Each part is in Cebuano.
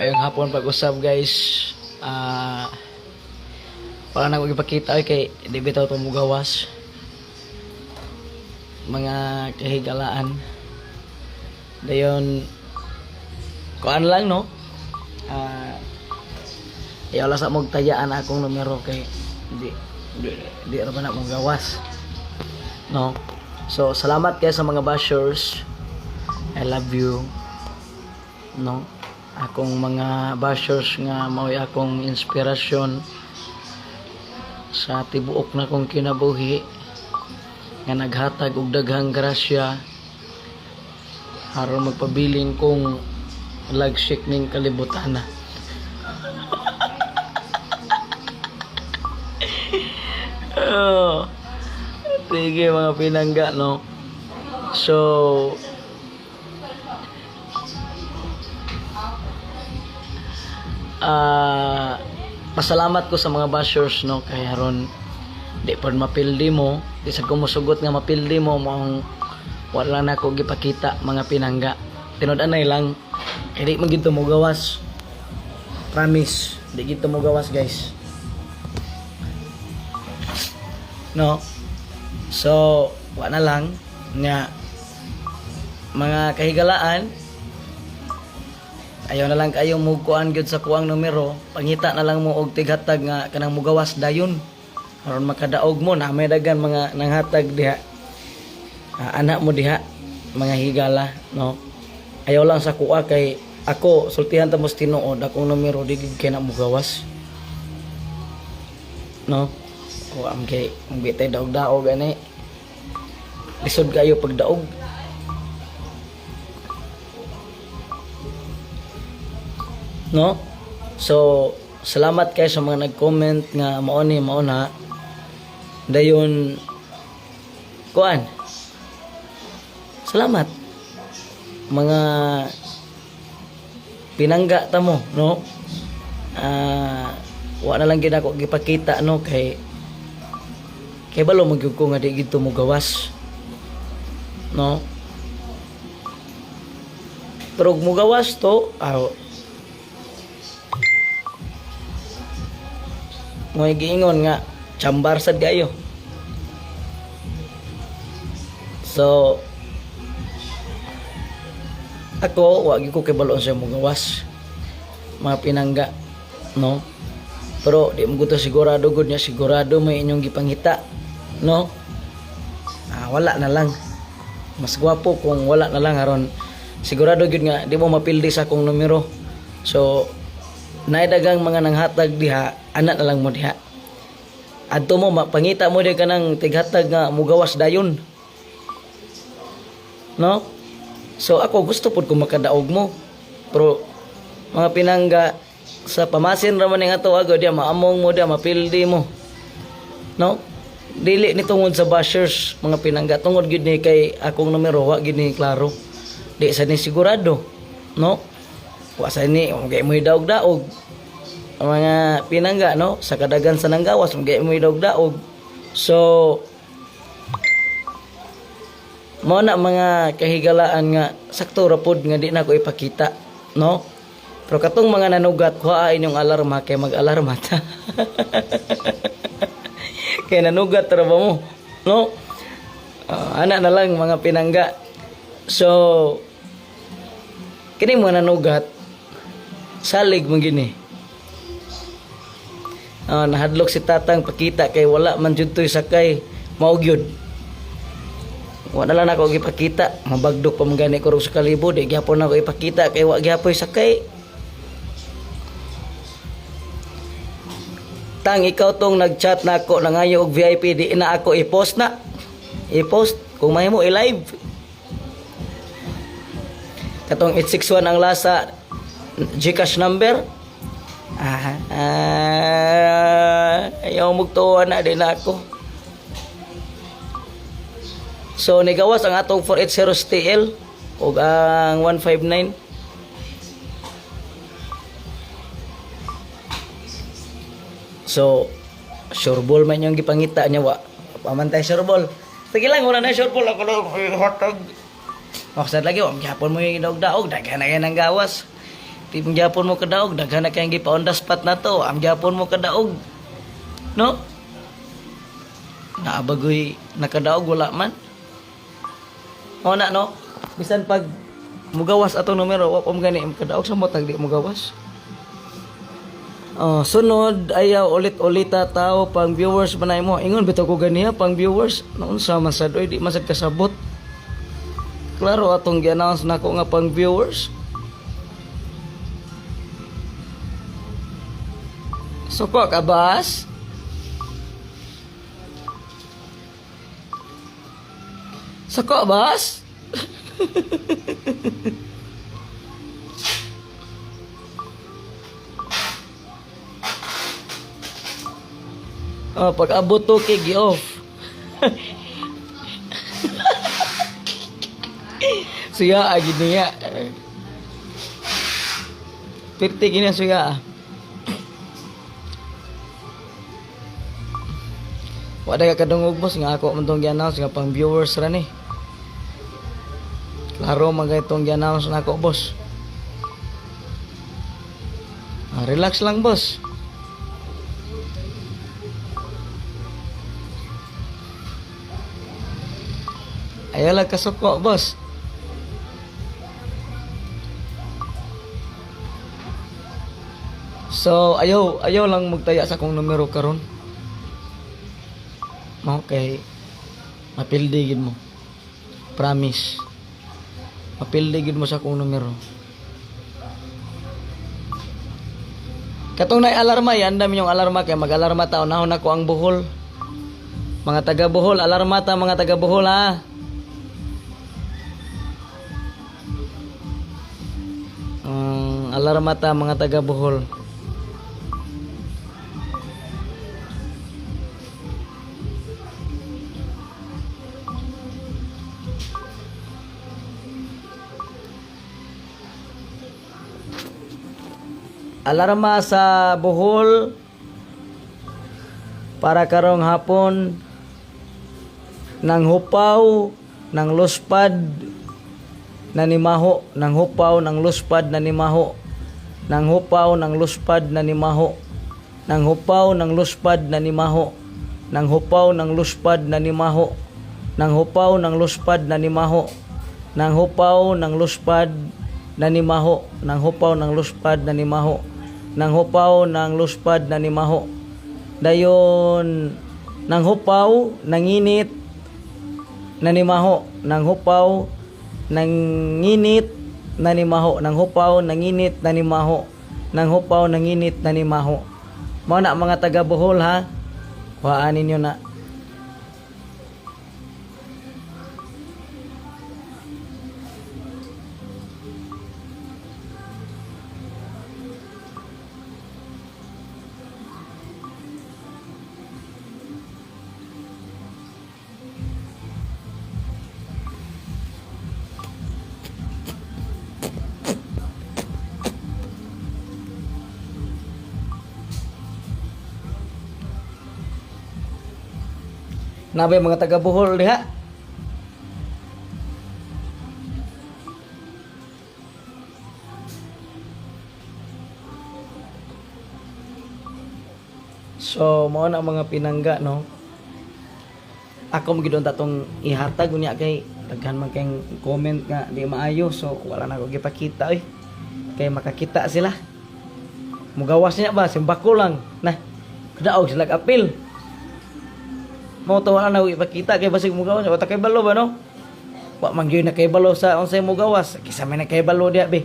Ngayong hapon pag-usab, guys. Ah, wala na ko ipakita oy, kay di bitaw to mugawas. Mga kahigalaan. Dayon kuan lang, no. Ah, ayaw lang sa magtayaan akong numero kay di ra ba na mugawas. No. So salamat kayo sa mga bashers. I love you. No. Akong mga bashers nga mao'y akong inspirasyon sa tibuok na kong kinabuhi nga naghatag og daghang grasya aron magpabilin kong lagsik ning kalibutana. Oh, sige mga pinangga, no. So pasalamat ko sa mga bashers, no, kay aron di pod mapildi mo, di sa kumusugot nga mapildi mo, maong wala na ko gipakita, mga pinangga. Tinud-anay lang kay di man gid to mo gawas. Promise, di gid to mo gawas, guys, no. So wa na lang nga, mga kahigalaan. Ayaw na lang kayo mo kuan gyud sa kuang numero, pangita na lang mo og tighatag nga kanang mugawas dayon aron makadaog mo na may dagan mga nanghatag diha. Ah, anak mo diha, mga higala, no. Ayaw lang sa kuha kay ako sultihan ta mo sa tinuod, akong numero di gid kay na mugawas, no. Kuha am kay ang bitay daog-daog ani, lisod kayo pagdaog. No? So, salamat kayo sa mga nag-comment nga mao ni mao na. Dayon kuan. Salamat. Mga pinangga ta mo, no? Ah, wa na lang gid ako gipakita, no, kay kay balo man gyud ko nga di gid to mo gawas. No? Pero og mugawas to, aw, mo'y giingon nga chambar sad kayo. So ako wa gyud ko kibalo sa mugawas, mga pinangga, no. Pero di mo gud to sigurado gud niya, sigurado may inyong gipangita, no. Ah, wala na lang, mas gwapo kung wala na lang aron sigurado gyud nga di mo mapildi sa akong numero. So naay dagang mga nanghatag diha, ana na lang mo diha. Adto mo pangita mo di kanang tighatag nga mugawas dayon, no. So ako gusto pud ko makadaog mo, pero mga pinangga, sa pamasin ra man ning ato agad diya, maamong mo diya, mapildi mo, no. Dili ni tungod sa bashers, mga pinangga, tungod gyud ni kay akong numero wa gyud ni klaro, di sa ni sigurado, no. Wa sa ni kay mo daog-daog ang mga pinangga, no, sa kadagan sa nanggawas mo daog-daog. So mao na, mga kahigalaan, nga sakto ra pod nga di na ko ipakita, no. Pero katong mga nanugat, kuha inyong alarma kay mag-alarma ta kay nanugat ra ba mo, no. Ah, ana na lang, mga pinangga. So kini mga nanugat, salig mo gini. Ah, nahadlok si tatang pakita kay wala man jud to'y sakay, mao gyud. Wala lang ako gipakita, mabagdok pa man gani ko sa kalibo, di gyapon ako ipakita kay wa gyapoy sakay. Tang ikaw tong nag-chat na ako nangayo og VIP, di na ako i-post na. I-post kung mahimo i-live. Katong 861 ang lasa GCash number. Ah, ah, ayaw magtuwa na din ako. So nigawas ang atong 480 STL ug ang 159. So sure ball man yung gipangita niya, wa. Pamantay sure ball. Sige lang, wala na sure ball ako lang hotdog. Oh, sad lagi, wa gyapon mo yung daog-daog, daghan na yan ang gawas. Di gyapon mo kadaog, daghan na kayong gipa on the spot na to. Am gyapon mo kadaog. No? Naabagoy nakadaog, wala man. O na, no? Bisan pag mugawas atong numero, wa pa mo gani kadaog sa motag di mugawas. Oh, sunod ayaw ulit-ulita tao, pang viewers man mo. Ingon bitaw ko ganiya pang viewers. Naunsa man sad oy, di man sad kasabot. Klaro atong gi-announce nako nga pang viewers. Suko ka, bas? Suko, bas? Oh, pag abot to kay gi-off. Suya agid niya. Pirti gini suya. Wala ka kadungog, boss, nga ako man tong gi-announce nga pang viewers ra ni. Klaro man kay tong gi-announce nako, boss. Ah, relax lang, boss. Ayaw lang kasuko, boss. So, ayaw, ayaw lang magtaya sa akong numero karon. Okay. Mapildi gid mo. Promise. Mapildi gid mo sa akong numero. Katong nay alarma, yan dami yung alarma kay mag-alarma ta, unahon ako ang Bohol. Mga taga Bohol, alarma ta mga taga Bohol ha. Alarma ta mga taga Bohol. Alarma sa Bohol para karong hapon, nang hupaw ng luspad na nimaho, nang hupaw ng luspad na nimaho, nang hupaw ng luspad na nimaho, nang hupaw ng luspad na nimaho, nang hupaw ng luspad na nimaho, nang hupaw ng luspad na nimaho, nang hupaw ng luspad na nimaho, nang hupaw ng luspad na nimaho, nang hupaw ng luspad na nimaho. Dayon nang hupaw nanginit nanimaho, nang hupaw nanginit nanimaho, nang hupaw nanginit nanimaho, nang hupaw nanginit nanimaho. Mao na, mga taga Bohol ha. Kuhaan ninyo na. Nabay mga taga Bohol diha. So, mao na mga pinangga, no. Ako mo gid tong ihatag unya kay daghan man kayong comment nga di maayo, so wala na ko gipakita oy. Kay makakita sila. Mugawas niya ba simbako lang na. Kadaog sila apil. Mao to, wala na ko ipakita kay basig mugawas, wa ta kay balo ba, no? Wa man gyud na kay balo sa unsay mugawas, kisa may nakay balo diha be.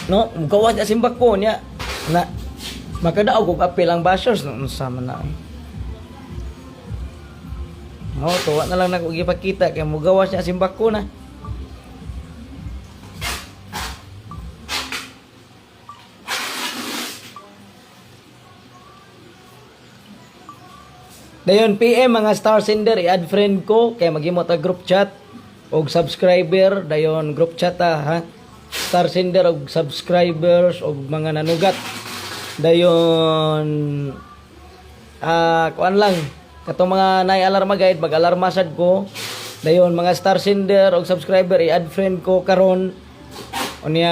No, mugawas niya simbako niya na makadaog og apil ang bashers, no, unsa man na eh. Mao to, wa na lang nako gipakita kay mugawas niya simbako na. Dayon PM mga star sender, i-add friend ko kay maghimo ta group chat og subscriber, dayon group chat ta ha. Star sender og subscribers og mga nanugat. Dayon kuan lang Katong mga naay alarma guide, mag-alarma sad ko. Dayon mga star sender og subscriber, i-add friend ko karon. Unya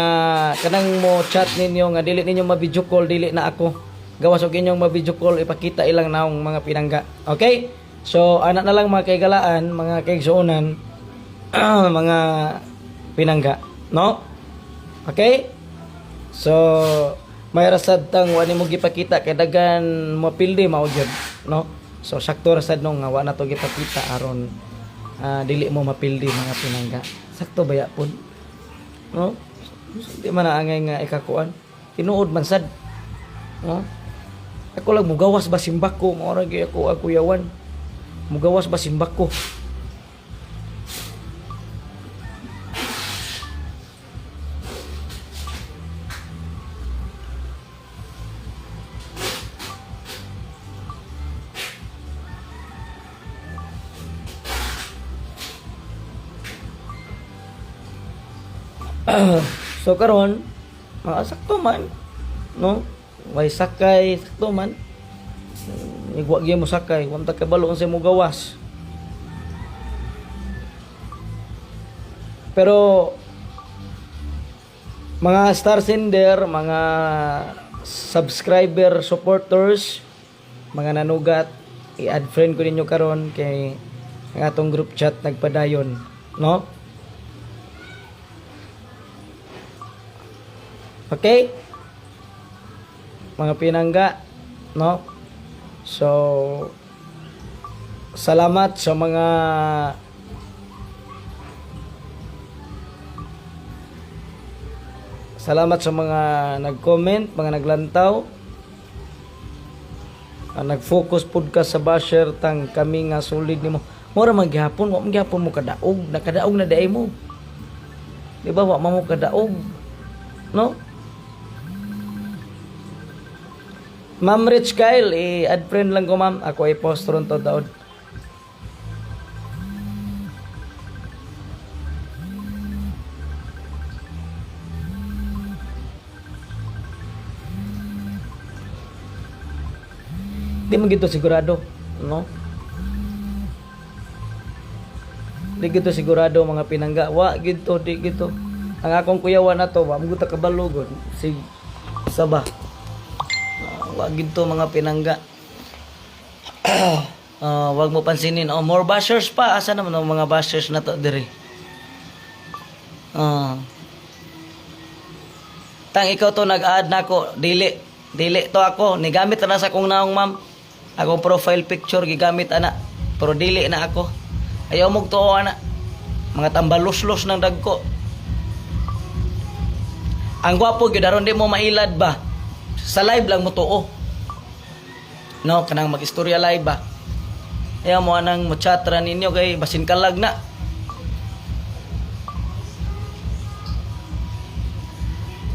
kanang mo chat ninyo nga dili ninyo ma-video call, dili na ako. Gawas og inyong ma-video call, ipakita ilang naong, mga pinangga. Okay? So ana na lang, mga kaigalaan, mga kaigsuonan, mga pinangga, no? Okay? So may rasad tang wa nimo gipakita kay dagan mapildi mao gyud, no? So sakto ra sad no nga wa na to gipakita aron dili mo mapildi, mga pinangga. Sakto baya pud? No? Di man na angay nga ikakuan. Tinuod man sad. No? Ako lang mugawas ba simbak ko, mao ra gyud ako kuyawan. Mugawas ba simbak ko. So karon, mga sakto man, no? Way sakay, sakto man. Igwa gyud mo sakay, wa ta kabalo unsay mo gawas. Pero mga star sender, mga subscriber, supporters, mga nanugat, i-add friend ko ninyo karon kay ang atong group chat nagpadayon, no? Okay? Mga pinangga, no? So, salamat sa mga Salamat sa mga nag-comment, mga naglantaw. Nag-focus pud ka sa basher, tang kami nga solid nimo. Mura man gihapon, wa man gihapon mo kadaog, nakadaog na diay mo. Di ba wa man mo kadaog? No? Ma'am Rich Kyle, i-add friend lang ko, ma'am. Ako i-post ron to daod. Di man gito sigurado, no? Di gito sigurado, mga pinangga. Wa gito, di gito. Ang akong kuyawan na to, wa mo ta kabalo gud. Si Saba. Wa gito, mga pinangga. Wag mo pansinin. Oh, more bashers pa. Asa naman ang mga bashers na to dire? Tang ikaw to nag-add na ako. Dili. Dili to ako. Nigamit na sa akong naong, ma'am. Akong profile picture gigamit ana. Pero dili na ako. Ayaw mo tuo ana. Mga tambaluslos ng dagko. Ang gwapo gyud aron di mo mailad ba. Sa live lang mo tuo. No, kanang mag-istorya live ba. Ayaw mo anang mo chat ra ninyo kay basin kalag na.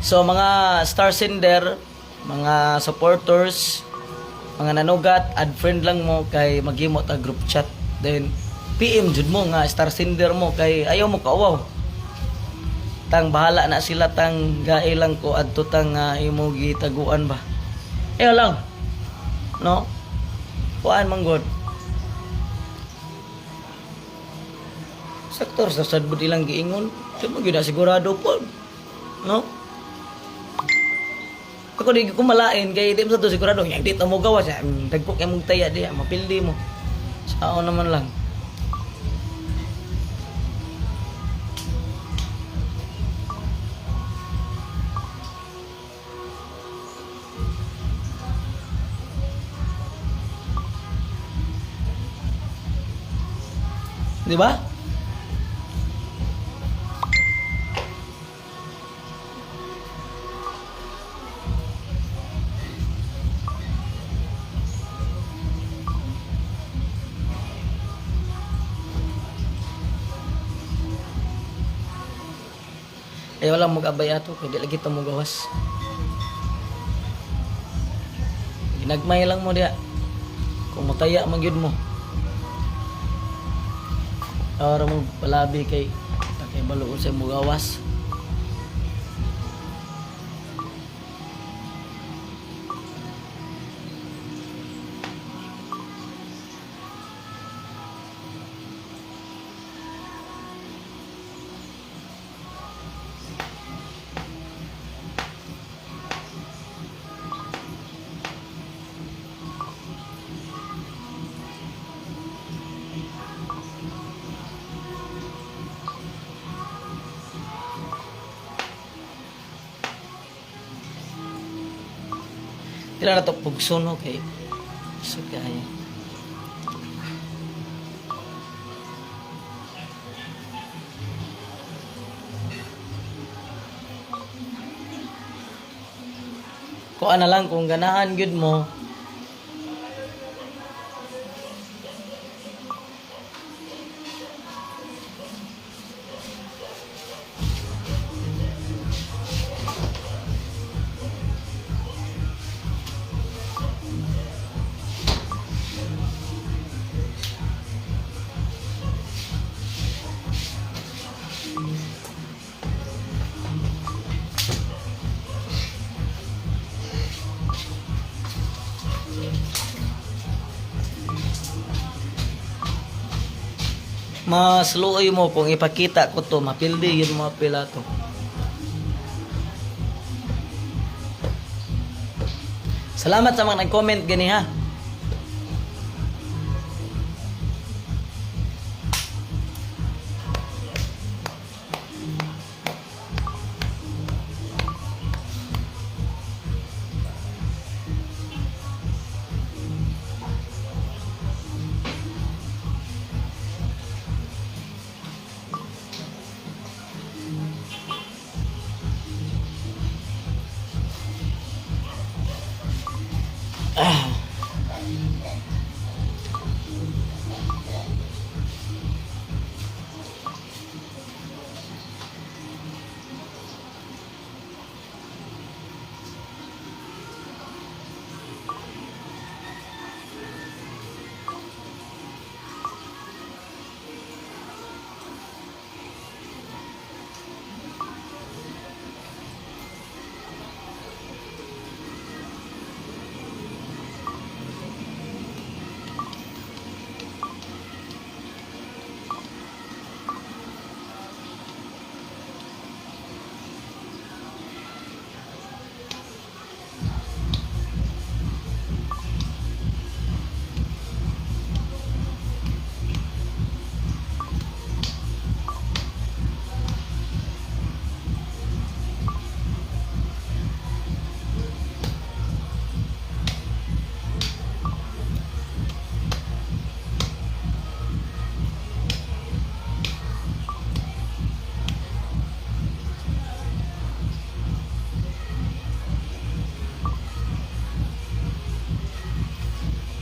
So mga star sender, mga supporters, mga nanugat, add friend lang mo kay maghimo ta group chat. Then PM jud mo nga star sender mo kay ayaw mo kauwaw. Tang bahala na sila, tang gae lang ko adto tang imo gitaguan ba. Ayaw lang. No? Kuan man god. Sektor sa sadbud ilang giingon, di mo gyud na sigurado po. No? Ako di ko malain kay di mo sa to sigurado. Yang di ta mo gawas, dagko kay mong taya di, mapildi mo. Sao naman lang. Di ba? Ayaw lang mag-abay ato kay di lagi ta mo gawas. Ginagmay lang mo diha. Kung mutaya man gyud mo. Ara mo palabi kay takay balo sa mo gawas. Tira na to pugson, okay. So kaya. Kuan na lang kung ganahan gyud mo. Mas luoy mo kung ipakita ko to, mapildi yun mga pila to. Salamat sa mga nag-comment gani ha.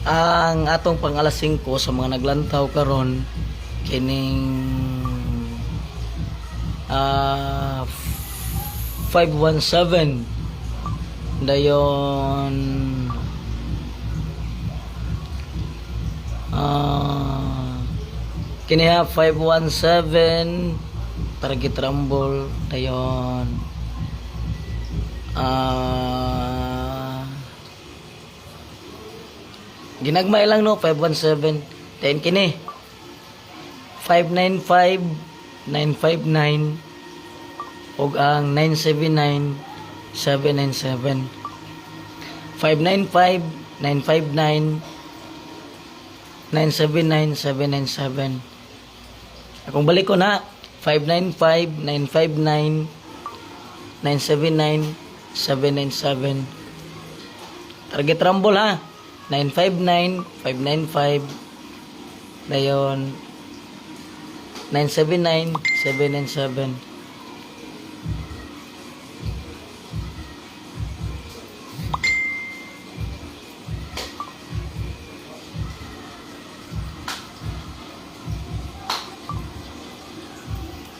Ang atong pang alas 5 sa mga naglantaw karon kining 517, dayon kini ha, 517 target rumble, dayon ginagmay lang, no, 517, then kini 595, 959 ug ang 979, 797, 595, 959, 979, 797. Akong balik ko na, 595, 959, 979, 797. Target rumble ha, 959, 595, dayon 979, 797.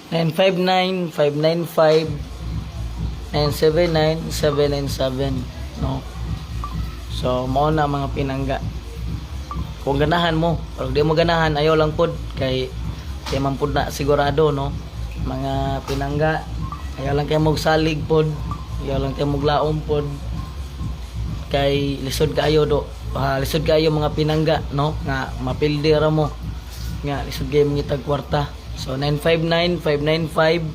959, 595, 979, 797, no? So mao na, mga pinangga, kung ganahan mo. Pero di mo ganahan, ayaw lang pod, kay di man pod na sigurado, no, mga pinangga. Ayaw lang kayo magsalig pod, ayaw lang kayo maglaom pod, kay lisod kaayo do, lisod kaayo, mga pinangga, no, nga mapildi ra mo, nga lisod kayo mangitag kwarta. So 959, 595,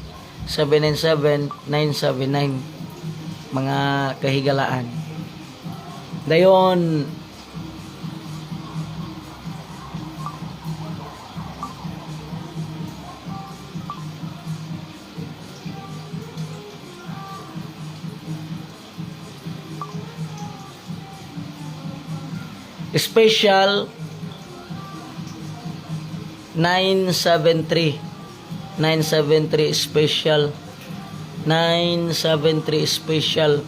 797, 979, mga kahigalaan. Dayon Special 973. 973 special. 973 special.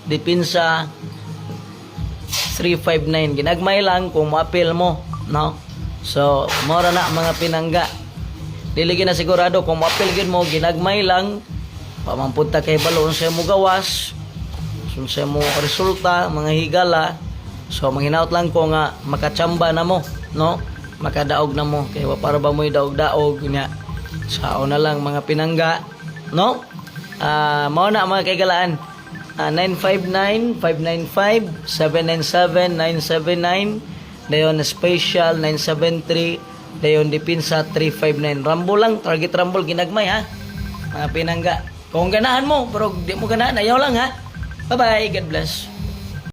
Depensa 359. Ginagmay lang kung moapil mo, no? So, mora na, mga pinangga. Dili gyud na sigurado kung moapil gyud mo, ginagmay lang. Pamampunta kay balo unsa mo gawas, unsa mo resulta, mga higala. So, manghinaot lang ko nga makachamba na mo, no? Makadaog na mo kay wa para ba mo'y daog-daog nya. Sao na lang, mga pinangga, no? Ah, mao na, mga kaigalaan. 959 595 797 979, dayon special 973, dayon dipinsa 359. Rumble lang, target rumble, ginagmay ha, mga pinangga. Kung ganahan mo, pero di mo ganahan, ayaw lang ha. Bye bye, God bless.